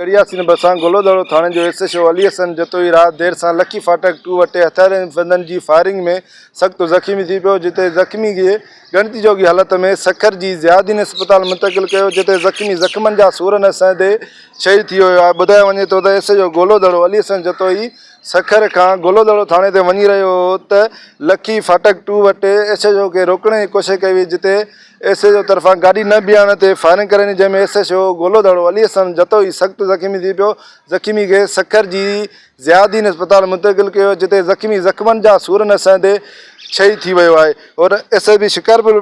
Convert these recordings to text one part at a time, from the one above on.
ڳڙهياسين ڀرسان گولودڙو ٿاڻي جو S H O Ali Hassan Jatoi رات دير سان لکي ڦاٽڪ ٽو وٽ هٿياربندن جي فائرنگ ۾ سخت زخمي ٿي پيو جتي زخمي کي ڳڻتي جوڳي حالت ۾ سکر جي ضياءالدين اسپتال منتقل ڪيو جتي زخمي زخمن جا سور نه سهندي شهيد ٿي ويو آهي ٻڌايو وڃي ٿو ته S H O Golodaro Ali Hassan Jatoi Sukkur کان گولودڙو ٿاڻي تي وڃي رهيو هو ته لکي ڦاٽڪ ٽو وٽ ايس ايڇ او کي روڪڻ جي ڪوشش ڪئي وئي جتي ايس ايڇ او طرفان گاڏي نه بيهارڻ تي فائرنگ ڪري ڏني جنهن ۾ S H O Golodaro Ali Hassan Jatoi سخت زخمي ٿي پيو زخمي کي سکر جي ضياء الدين اسپتال منتقل ڪيو ويو جتي زخمي زخمن جا سور نه سهندي شهيد ٿي ويو آهي اور ايس ايس پي شڪارپور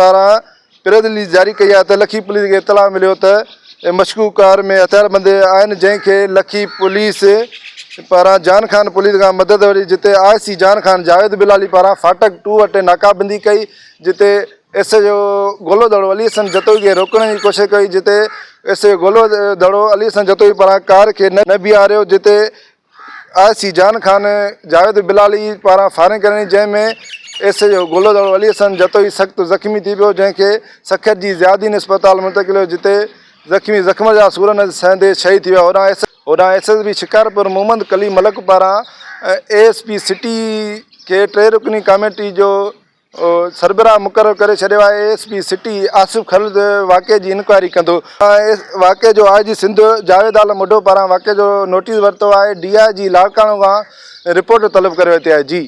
پاران پريس رليز جاري ڪئي آهي ته لکي پوليس کي اطلاع مليو ته مشڪوڪ ڪار ۾ هٿياربند آهن جنهن کي لکي پوليس پاران جان خان پوليس کان مدد ورتي جتي آء سي جان خان جاويد بلالي پاران ڦاٽڪ ٽو وٽ ناڪابندي ڪئي جتي ايس ايڇ او گولو دڙو علي حسن جتوئي کي روڪڻ جي ڪوشش ڪئي جتي ايس ايڇ او گولو دڙو علي حسن جتوئي پاران ڪار کي نه بيهاريو جتي آء سي جان خان جاويد بلالي پاران فائرنگ ڪري ڏني جنهن ۾ ايس ايڇ او گولو دڙو علي حسن جتوئي سخت زخمي ٿي پيو جنهن کي سکر جي ضياء الدين اسپتال منتقل ڪيو جتي زخمي زخم جا سور نه سهندي شهيد ٿي ويو هوڏانهن S S P Shikarpur Muhammad Kaleem Malik پاران اي ايس پي سٽي کي ٽي رڪني ڪاميٽي جو سربراهه مقرر ڪري ڇڏيو آهي، A S P city Asif Khalid واقعي جي انڪوائري ڪندو. واقعي جو آء جي سنڌ جاويد عالم مڍو پاران واقعي جو نوٽيس ورتو آهي، ڊي I جي لاڙڪاڻو کان رپورٽ طلب ڪري ورتي آهي. جي.